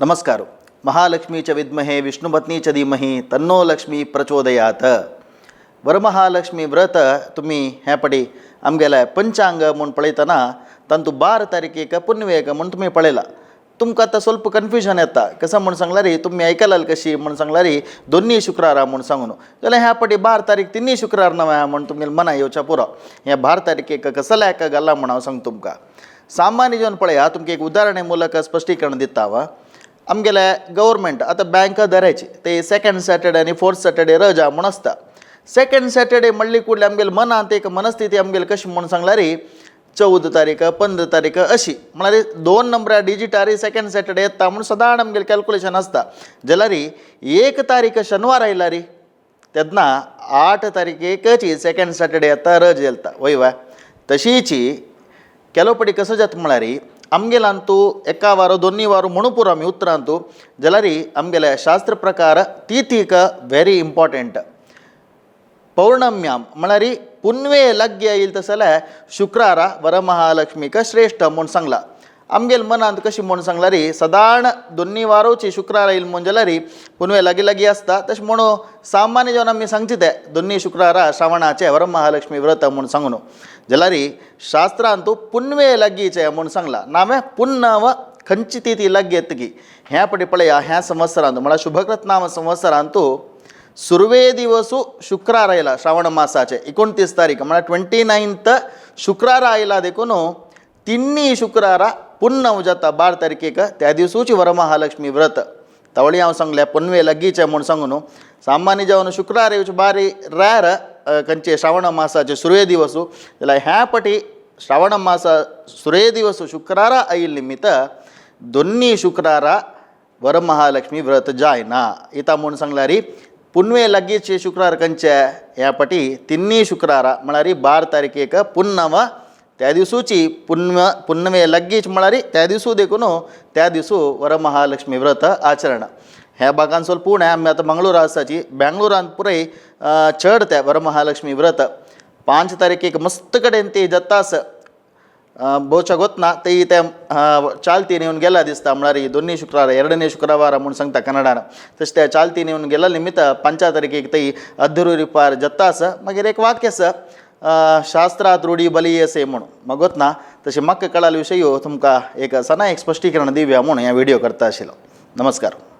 नमस्कार. महालक्ष्मी च विद्महे विष्णुपत्नी च धीमहि तन्नो लक्ष्मी प्रचोदयात. वरमहालक्ष्मी व्रत तुमी हे पडी आमगेले पंचांग म्हूण पळयतना तांतू 12 तारखेक पुनवेक म्हूण तुमी पळयला. तुमकां आतां ಸ್ವಲ್ಪ कन्फ्युजन येता. कसं म्हूण सांगल्यार तुमी आयकलाल कशी म्हूण सांगल्यार दोन्ही शुक्रारा म्हूण सांगून जाल्यार ह्या पटी 12 तारीख तिन्ही शुक्रार नव्या म्हूण तुमगेले मना येवच्या पुरो. ह्या 12 तारखेक कसल्या एका घाला म्हूण हांव सांगता तुमकां. सामान्य जेवन पळया, तुमकां एक उदाहरण मुलक स्पश्टीकरण दिता हांव. आमगेले गव्हर्मेंट आतां बँक धरायची ते सेकंड सॅटर्डे आनी फोर्थ सॅटर्डे रजा म्हूण आसता. सेकंड सॅटर्डे म्हणली कुडले आमगेले मनांत एक मनस्थिती आमगेली कशी म्हूण सांगल्यार 14 तारीख 15 तारीख अशी, म्हळ्यार 2 नंबरा डिजिटारी सेकंड सॅटर्डे येता म्हूण सदांच आमगेलें कॅल्कुलेशन आसता. जाल्यार 1 तारीख शनिवार आयला रे तेन्ना 8 तारखेकच सेकंड सॅटर्डे येता, रज येता वय वा. तशीच ಕೆಲವು ಪಡಿ कसं जाता म्हळ्यार आमगेलांतू एका वारो दोन्ही वारो म्हणू पुरो आमी उतरांतू. जाल्यार आमगेले शास्त्र प्रकार तिथीक व्हेरी इम्पॉर्टंट. पौर्णम्याम म्हळ्यार पुनवे लाग्य येईल तसले शुक्रारा वरमहालक्ष्मीक श्रेष्ठ म्हूण सांगला. आमगेल मनांत कशी म्हूण सांगल्यार सदांच दोन्ही वारोची शुक्रार येईल म्हूण जाल्यार पुनवे लागीं लागीं आसता. तशें म्हणून सामान्य जेवन आमी सांगचे ते दोन्ही शुक्रारा श्रावणाचे वरमहालक्ष्मी व्रत म्हूण सांगून, जाल्यार शास्त्रांतू पुनवे लागींचे म्हूण सांगला. नांवें पुन्नव खंयची ती ती लागीं येतकी ह्या पटी पळया. ह्या संवत्सरांत म्हळ्यार शुभकृत नाम संवत्सरांतू सुर्वे दिवसू शुक्रार आयला श्रावण मासाचे 29 तारीख, म्हळ्यार 29 शुक्रार आयला. देखून तिन्ही शुक्रारा पुन्नव जाता 12 तारखेक, त्या दिवसूची वरमहालक्ष्मी व्रत. तवळी हांव सांगलें पुनवे लागींचे म्हूण सांगून. सामान्य जेवन शुक्रार येवचे बारी रॅर खंयचे श्रावण मासाचे सुर्वे दिवसू, जाल्यार ह्या पटी श्रावण मासा सुर्वे दिवस शुक्रारा आयिल्ले निमित्त दोन्ही शुक्रारा वरमहालक्ष्मी व्रत जायना. इता म्हूण सांगल्यार पुनवे लागींचे शुक्रार खंयचे ह्या पटी तिन्ही शुक्रारा, म्हळ्यार 12 तारखेक पुन्नव, त्या दिवसूची पुनवे लागींच म्हळ्यार त्या दिवसू देखून त्या दिवसू वरमहालक्ष्मी व्रत आचरण. ह्या भागान ಸ್ವಲ್ಪ उणें, आमी आतां मंगळूर आसाची, बेंगळुरान पुराय चड त्या वरमहालक्ष्मी व्रत 5 तारखेक मस्त कडेन ती जातास. भोवच्या गोतना ते ते ಚಾಲ್ತಿನ येवन गेला दिसता, म्हळ्यार दोन्ही शुक्रार ಎರಡನೇ शुक्रवार म्हूण सांगता कन्नडान. तशें त्या चालतीन येवन गेला निमित्त 5 तारखेक ती अद्रुरी पार जाता आसा. मागीर एक वाक्य आसा, शास्त्रात रूढी बली असे म्हूण मगोत ना. तशें म्हाका कळाले विशय तुमकां एक सना एक स्पश्टीकरण दिवया म्हूण हें व्हिडियो करता आशिल्लो. नमस्कार.